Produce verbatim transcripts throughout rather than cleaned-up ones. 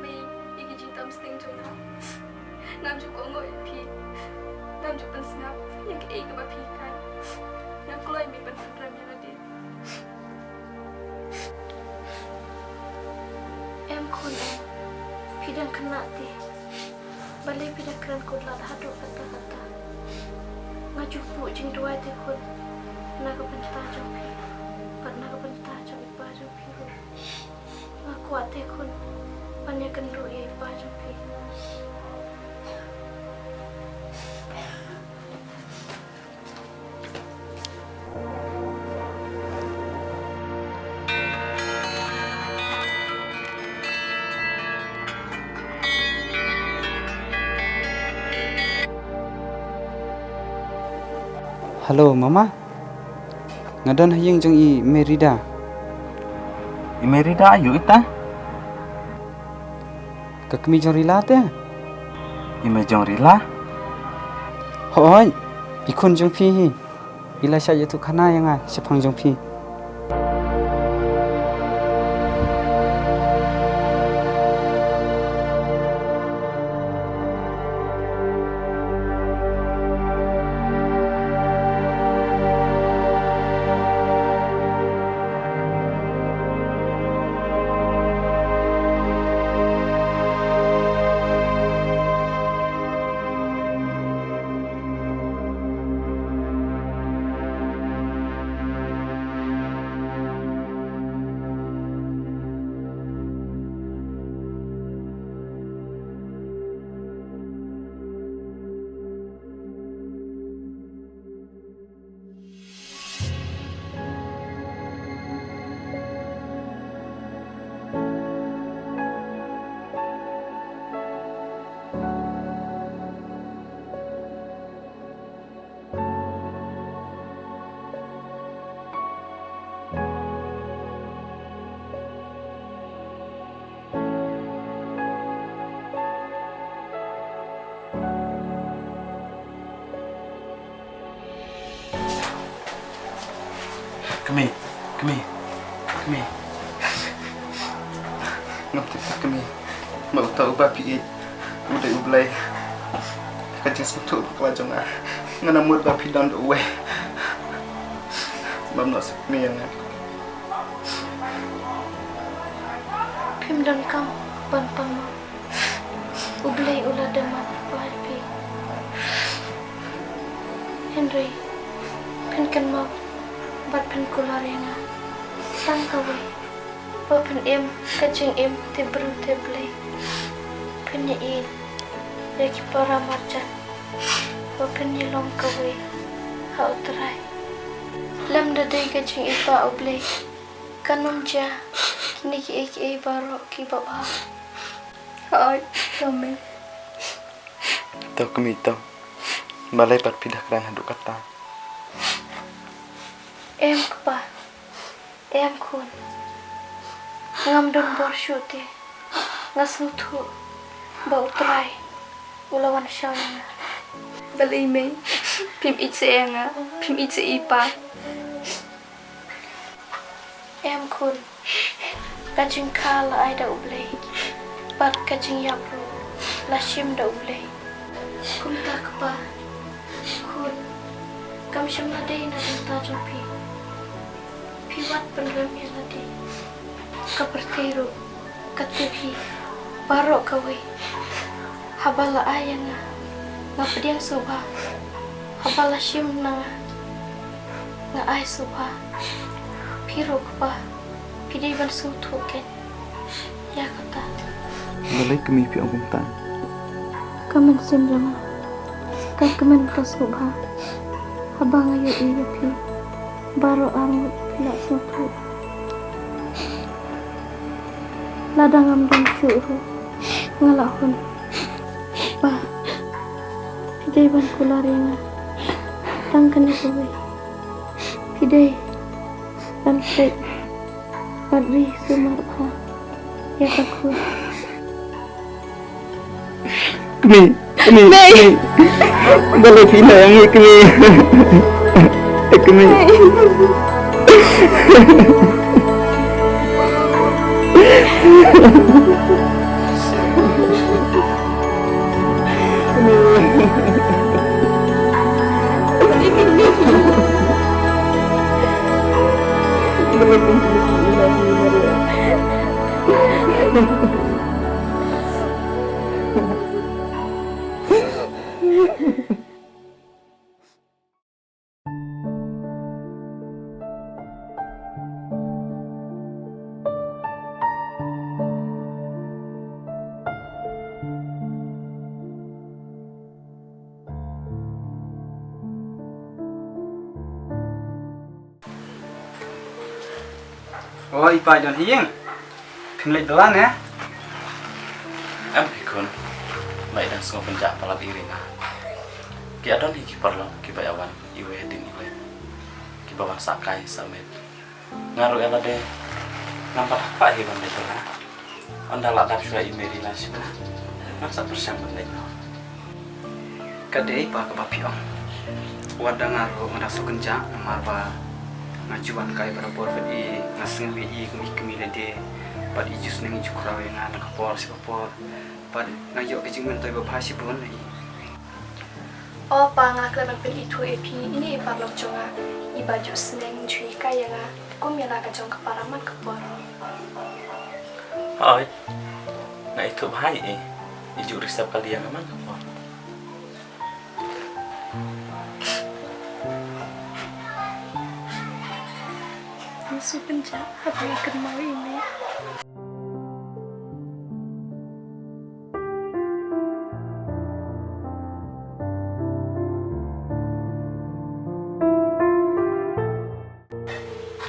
Mei, ïa ki jingtam sting jong nga. Ngam ju kohnguh ïa phi. Ngam ju pynsngap ïa kaei kaba phi hikai. Nga kloi mei ban pynrem ïa lade. Em khun em, phi dang khynnah te. Balei phi da kren kut lad haduh katta katta? Nga ju buh jingduwai te khun, na ka bynta jong phi bad na ka bynta jong i pa jong phi ruh. Nga kwah te khun ban ïakynduh ïa i pa jong phi. Hello, Mama. Nga don ha ïing jong i Merida. I Merida aïu ita? Ka kmie jong Rila te. I mei jong Rila? Hooid, i khun jong phi hi. I la shah ïathuh khana ïa nga shaphang jong phi. Kmie, kmie, kmie. Ngam tip kmie. Ma uta uba phi ïeit u dei U Blei. Ka jingsngewthuh bakla jong nga, nga nang mut ba phi don da uwei. Bam noh sha kmie ïa nga. Phim donkam ban pang mo. U Blei u la dei man ba phi. Hynrei phin kynmaw bad phin kular ïa nga tang kawei, ba phin im ka jingim te briew te Blei. Phin ïa ïeit ïa ki para marjan, ba phin ïa long kawei ha U Trai. Lem da dei ka jingïeit U Blei, kan ym jia kine kiei kiei baroh kiba bha. Hooid, to mei. To kmie to. Balei pat phi da kren haduh katta? Em kpa, em khun. Ngam don bor shuh te nga sngewthuh ba U Trai u la wan shaw ïa nga. Balei mei, phim ïeit seh ïa nga, phim ïeit seh ïa i pa? Em khun, ka jingkha la ai da U Blei, bad ka jingïap ruh la shim da U Blei. Kumta kpa, khun, kam shym la dei na ka bynta jong phi. Phi wad pynrem ïa lade. Ka pyrthei ruh ka tip hi baroh kawei. Haba la ai ïa nga, nga pdiang sngewbha. Haba la shim na nga, nga ai sngewbha. Phi ruh kpa, phi dei ban sngewthuh keiñ ïa kata. Balei kmie phi ong kumta? Ka mynsiem jong nga ka kmen ka sngewbha haba nga ïohi ïa phi. Baroh arngut phi la sngewthuh. Lada ngam don shuh ruh nga la hun. Ba phi dei ban kular ïa nga tang kane kawei. Phi dei ban peit bad ri sumar bha ïa ka khun. Kmie, kmie, kmie. Balei phi ïeh ïa ngi kmie? Kmie. Oi, pa John Hiing. Phin leit dawa ne? Em hi khun. Mai dang sngew pynjah palat iri na. Ki adon hi ki paralok kiba ïa wan iwei hadien iwei. Kiba wan sah kai sah met. Nga ruh ïa lade ngam pat hap hi ban leit dawa. Ynda la dap shuwa i Mary la shipna, ngan sa pyrshang ban leit noh. Ka dei ba kaba phi ong. Wat da nga ruh nga da shu kynjah namar ba nga ju wan kai barabor bad i, nga sngew ïa i kum i kmie lade. Bad i ju sneng i ju khraw ïa nga na ka por sha ka por. Bad nga ïoh ka jingmyntoi babha shibun na i. O pa, nga klet ban pynithuh ïa phi, ine i paralok jong nga, iba ju sneng ju hikai ïa nga kum ïa la ka jong ka para man ka por. Hooid, nga ithuh bha ïa i, i ju ri sep kali ïa nga man ka por. Nga shu pynjah haba nga kynmaw ïa i mei.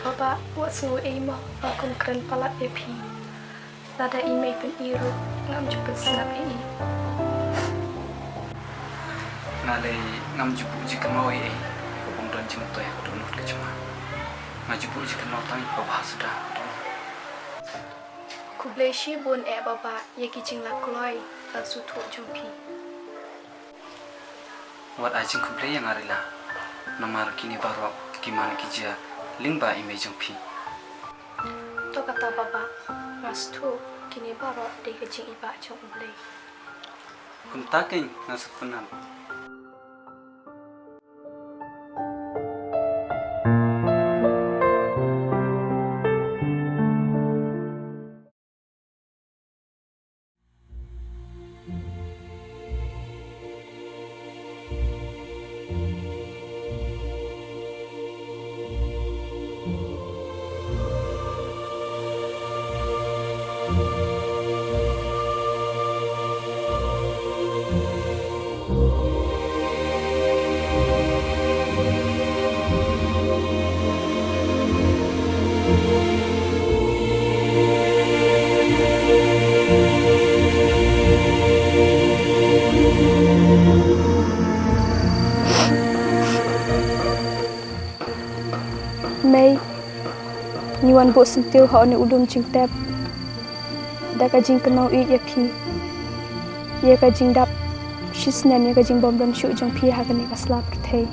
Baba, wat sngew ei mo ba kum kren palat ïa phi. Lada i mei pyn-i ruh ngam ju pynsngap ïa i. Nga lei ngam ju buh jingkynmaw ei ei ïa ka bym don jingmyntoi ha ka dohnud ka jong nga. Nga ju buh jingkynmaw tang ïa ka bha suda. Khublei shibun eh baba ïa ki jingla kloi bad sngewthuh jong phi. Wat ai jingkhublei ïa nga Rila namar kine baroh ki man ki jia lyngba i mei jong phi. To kata baba, nga sngewthuh kine baroh dei ka jingibah jong U Blei. Kumta keiñ nga sngewtynnat. Mei, ngi wan buh syntiew ha une u lum jingtep da ka jingkynmaw ïeit ïa phi ïa ka jingdap shisnem ïa ka jingbymdon shuh jong phi ha kane ka sla pyrthei.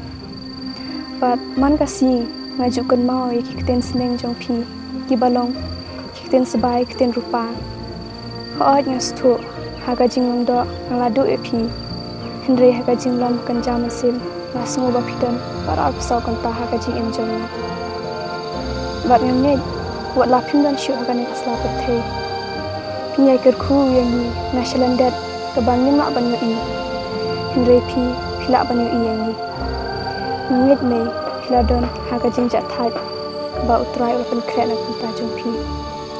Bad man ka sngi nga ju kynmaw ïa ki ktien sneng jong phi kiba long ki ktien sbai, ki ktien rupa. Hooid nga sngewthuh ha ka jinglong doh nga la duh ïa phi. Hynrei ha ka jinglong kynja mynsiem nga sngew ba phi don baroh arphew saw kynta ha ka jingim jong nga. Bad nga ngeit wat la phim don shuh ha kane ka sla pyrthei, phin ïai kyrkhu ïa ngi na shalyndet kaba ngim lah ban ïohi. Hynrei phi, phi lah ban ïohi ïa ngi. Nga ngeit Mei, phi la don ha ka jingjahthait ba U Trai u la pynkhreh na ka bynta jong phi.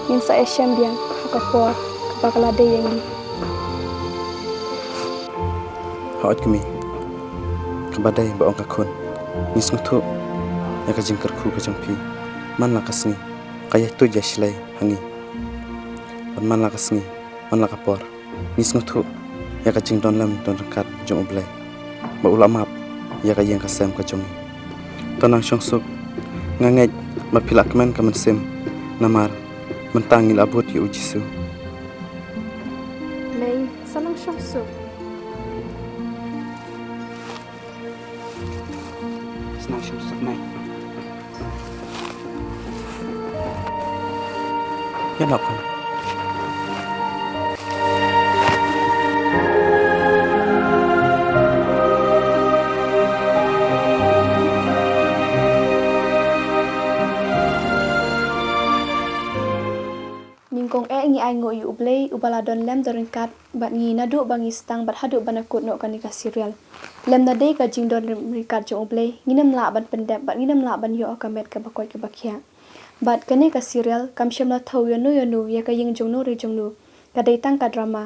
Ngin sa ïashem biang ha ka por kaba ka la dei ïa ngi. Hooid kmie, kaba dei ba ong ka khun, ngi sngewthuh ïa ka jingkyrkhu ka jong phi. Man la ka sngi ka ïai tuid ïai shlei ha ngi. Bad man la ka sngi, man la ka por, ngi sngewthuh ïa ka jingdon lem don ryngkat jong U Blei ba u la map ïa ka ïing ka sem ka jong ngi. To nang shong suk, nga ngeit ba phi la kmen ka mynsiem namar mynta ngi la bud ïa U Jisu. Mei, sa nang shong suk. Sa nang shong suk Mei. Ïa nap. Jong eh ngi ainguh ïa U Blei uba la don lem don ryngkat bad ngi naduh ba ngi sdang bad haduh ba na kut noh kane ka serial. Lymda dei ka jingdon ryngkat jong U Blei, ngim lah ban pyndep bad ngim lah ban ïoh ha ka met kaba koit kaba khiah. Bad kane ka serial kam shym la thew ïano ïano ïa ka ïing jong no re jong no. Ka dei tang ka drama.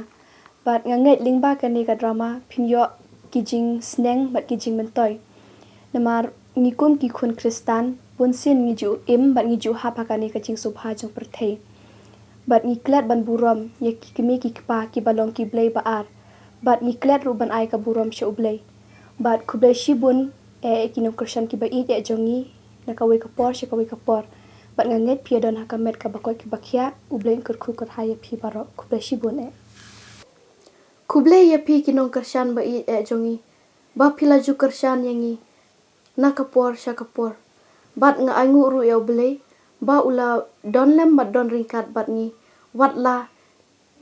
Bad nga ngeit lyngba kane ka drama phin ïoh ki jingsneng bad ki jingmyntoi. Namar ngi kum ki khun Khristan, bunsien ngi ju im bad ngi ju hap ha kane ka jingsngewbha jong pyrthei. Bad ngi klet ban burom ïa ki kmie ki kpa kiba long ki blei ba ar. Bad ngi klet ruh ban ai ka burom sha U Blei. Bad khublei shibun eh, eh ki nongkyrshan kiba ïeit eh jong ngi, na kawei ka por sha kawei ka por. Bad nga ngeit phi ïa don ha ka met kaba koit kaba khiah. U Blei un kyrkhu kyrhai ïa phi baroh. Khublei shibun eh. Khublei ïa phi ki nongkyrshan ba ïeit eh jong ngi, ba phi la ju kyrshan ïa ngi na ka por sha ka por. Bad nga ainguh ruh ïa U Blei ba u la don lem bad don ryngkat bad ngi. Wat la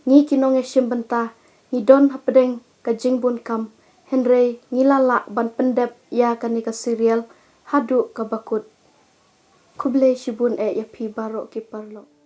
ngi ki nongïashim bynta ngi don hapdeng ka jingbun kam, hynrei ngi la lah ban pyndep ïa kane ka serial haduh kaba kut. Khublei shibun eh ïa phi baroh ki paralok.